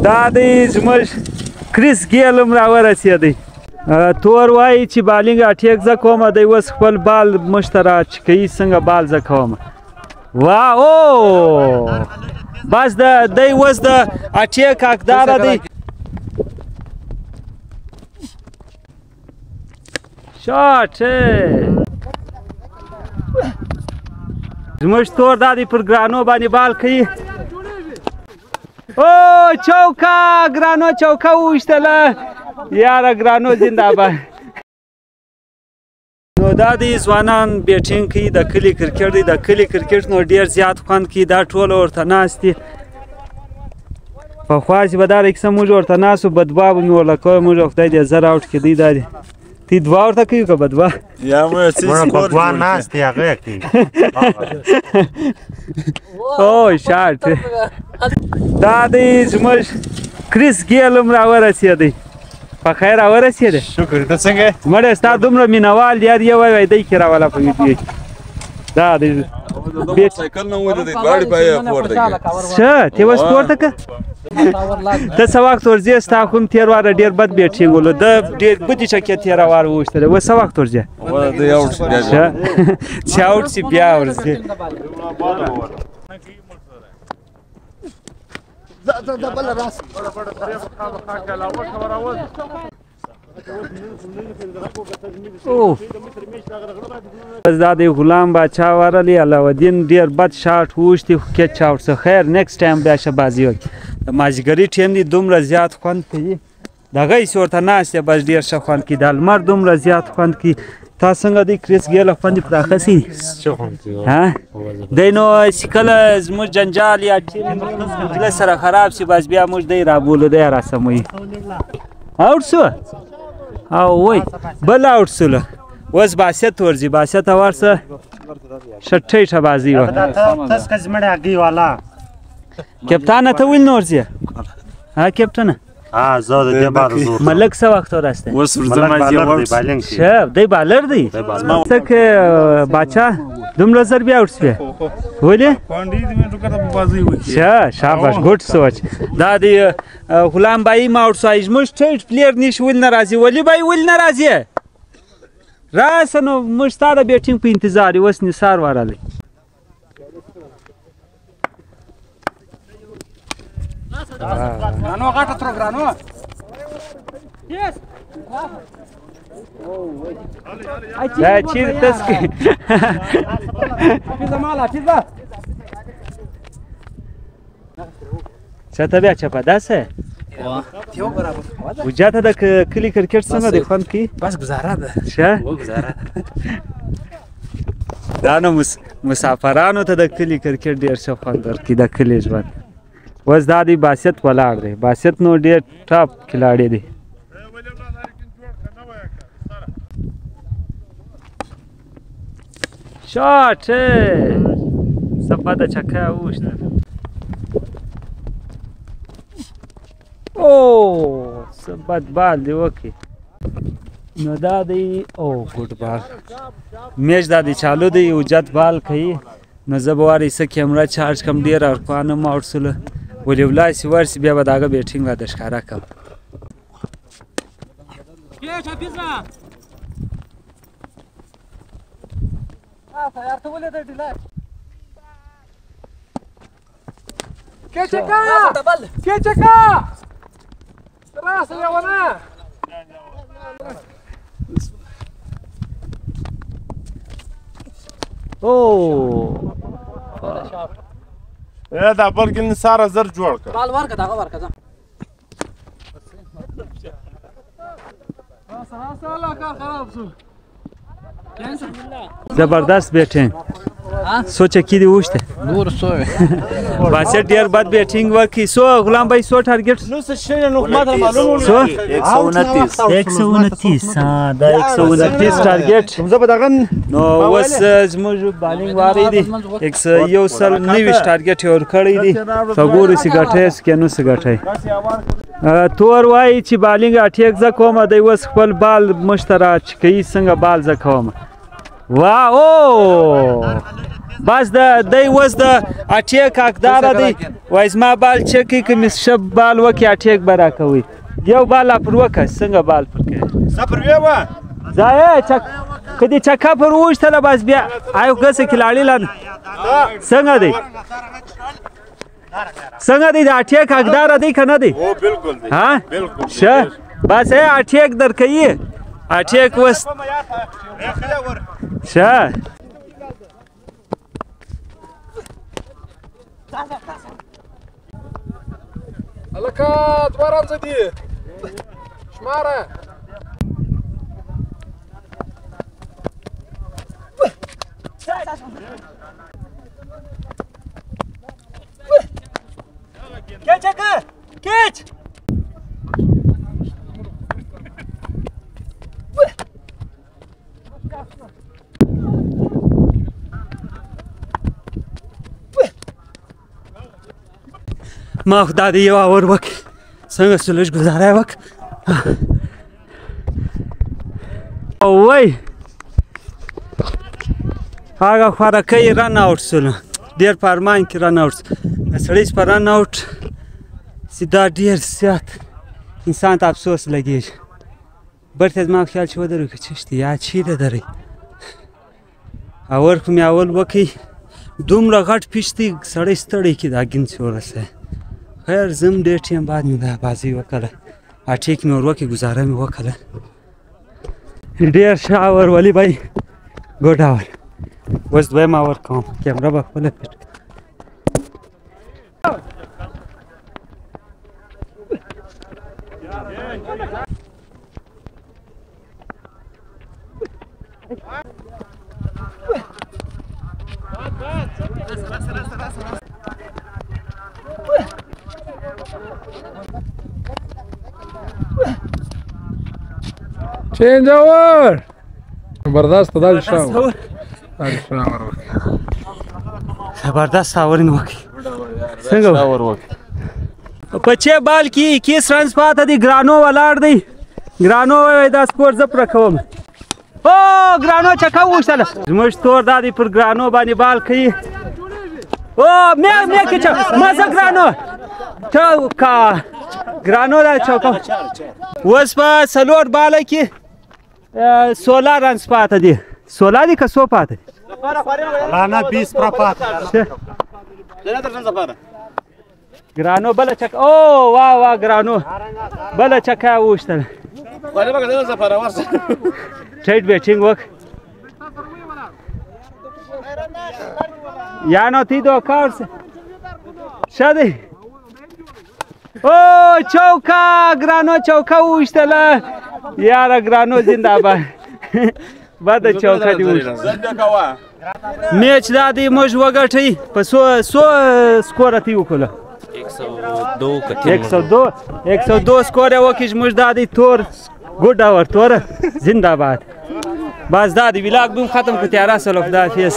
دا دی زموږ کریس ګیل هم راورسېدی. تور وایي چې بالینګ اټیک زه کوم، دی اوس خپل بال موږ ته راچکوي، څنګه بال زه کوم. وا او بس دی اوس د اټیک حقداره دی. شاټ زموږ تور دا دی پر ګرانو باندې بال کوي. او چوکا، ګرانو چوکا وویشتله. یاره ګرانو زنده‌باد. نو دا دی ځوانان بیټینګ کوي، د کلي کرکټ دی. د کلي کرکټ نو ډېر زیات خوند کوي. دا ټول ورته ناست دي. پخوا چې به دا کیسه موږ ورته ناست وو، بدوا به مې ورله کوله. موږ خدای دې زر اوټ کړي. دی دا دی تی دوا ورته کوي که بدوا؟ یا موږ بدوا ناست دی هغه کوي. او شاټ دا دی زموږ کریس ګیل هم راورسېدی. په خیر راورسېدی. شکر. ته څنګه یې؟ مړی ستا دومره مینهوال دی، یو وای دی کې راوله په ویډیو کې. دا دی موټرسایکل نه ولید، دواړې پایې پورته کړې. څه ته اوس پورته که؟ ته څه وخت ورځې؟ ستا خو هم تېر واره ډېر بد بیټینګ ولو، ده ډېر بدې چکې تېره واره وویشتلې. اوس څه وخت ورځې؟ دی اوټ شي بیا. چې اوټ شي بیا ورځې. بس دا دی غلام باچا ورلی. علاوالدین ډېر بد شاټ وویشتی، خو کیچ اوټ سو. خیر نیکسټ ټایم بیا ښه بازي وکړي. د مازدیګري ټیم دی دومره زیات خوند کوي، دغه هسې ورته ناست دی، بس ډېر ښه خوند کوي. د لمر دومره زیات خوند کوي. تا څنګه دی کریس ګیله خوند دې پراخه سي؟ ها دی نو چې کله زموږ جنجال یا ټیم له سره خراب سي، بس بیا موږ دی رابولو، دی راسموي. اوټ سو او وای بل اوټ سوله. اوس باسط ورځي، باسط ورسه ښه ټیټه بازي وکړه. کپتانه ته ولې نه ورځې؟ ها کپتانه؟ ها زه د دې بعد زور. ملک څه وخت ورسته؟ اوس ورځم بالینګ. ښه دی بالر دی. څه که باچا دومره زر بیا اوټ سوې؟ ولې؟ ښه شاباش، ګوډ سوچ. دا دی غلام بای ما اوټ سو. زموږ ټیټ پلیر نشي، ولې نه راځي؟ ولي بای ولې نه راځي؟ راسه نو موږ ستا د بیټینګ په انتظار یو. اوس نثار ورغلی. ګرانو غټه تر ګرانو. دا چیرې تسکې؟ چاته بیا چپه داسې؟ وجاته د کلي کرکټ څنګه دی خوند کوي؟ بس ګزاره ده. ښه؟ ګزاره ده. دا نو مسافرانو ته د کلي کرکټ ډېر ښه خوند ورکوي، د کلي ژوند. اوس دا دی باسط ولاړ دی. باسط نو ډېر ټاپ کلاړی دی. شاټ څه بده چکه وویشته. او څه بد بال دی وکړي. نو دا دی او ګډ بال میچ دا دی چالو دی، اوجت بال کوي. نو زه به واري څه کیمره چارج کړم، ډېر ارقان هم اوټ سوله. ولې ولاړ سي ورسي بیا به د هغه بیټینګ راته ښکاره کړم. او دا بل ګل نثار زر جوړ کړ. بال ورکړه، دغه ورکړه. زبردست بیټینګ. څو چکې دې وویشتې؟ نور څو باسط ډېر بد بیټینګ وکړي. څو غلام بای څو ټارګټ؟ نو څه شی نو ماته معلوم څو؟ 129. 129. دا 129 ټارګټ. زه به دغه نو اوس زموږ بالینګ واری دی. 129 ټارګټ یې ورکړی دی. که ګورو چې ګټی که نه څه ګټی. تور وایي چې بالینګ اټیک زه کوم، دی اوس خپل بال موږ ته راچکوي، څنګه بال زه کوم. وا او بس د دی اوس د اټیک حقداره دی. وایي زما بال چک کوي، که مې ښه بال وکړي اټیک به راکوي. یو بال لا پر وکړه، څنګه بال پر کوې؟ ځایه چک که دې چکه پر وویشتله بس بیا ایو ګسه کلاړي لا څنګه دی؟ څنګه دی؟ د اټیک حقداره دی که نه دی؟ بالکل دی. ها ښه بس ای اټیک درکوي. اټیک اوس ښه. هلکه دوه رنزه دي شماره. کیچ کیچ ما خو دا دی یو اور وکړ، څنګه چې لږ ګزاره یې وکړه. وای هغه خوارکۍ رن اوټ شولو، ډېر په ارمان کې رن اوټ شو. سړی چې په رن اوټ سي دا ډېر زیات انسان ته افسوس لګېږي. بېرته زما خیال چې ودرو که چشتې یا چیرې درئ. اور خو مې اول وکړي، دومره غټ پیچ دی سړی ستړی کړي دا ګین چې ورسوي. خیر زم ډېر ټیم بعد مې دا بازۍ وکړه، اټیک مې ور وکړي، ګزاره مې وکړه. ډېر ښه اور ولي بای ګډ اور. اوس دویم اور کوم، کیمره به خپله فټ کړم. چینج اور زبردست دا شاو زبردست اور مې وکړ. څنګه اور وکړ؟ په چې بال کې 21 رنز پاته دی، ګرانو ولاړ دی. ګرانو وایي دا سکور زه پوره کوم. او ګرانو چکه وویشتله. زموږ تور دا دی پر ګرانو باندې بال کوي. او مې مې کې چا مزه ګرانو چوکا ګرانو دا چوکا. اوس په 4 باله کې 16 رنز پاته دي. 16 دي که څو پاته دي؟ لا نه 20 پر پاته. ګرانو بله چکه. او وا وا ګرانو بله چکه یې وویشتله. ټیټ بیټینګ وکړ. یا نو تی دوکا ورسه. ښه دی. او چوکا ګرانو چوکا وویشتله. یاره ګرانو زنده‌باد. بده چوکا دې وویشتله. میچ دا دی موږ وګټئ په څو سکوره تی وکړه؟ 102 102 سکور یې وکړ. موږ دا دی تور ګډ اور توره زنده‌باد. بس دا دی ویلاګ به هم ختم کړو. تیاره سوله. خدای حافظ.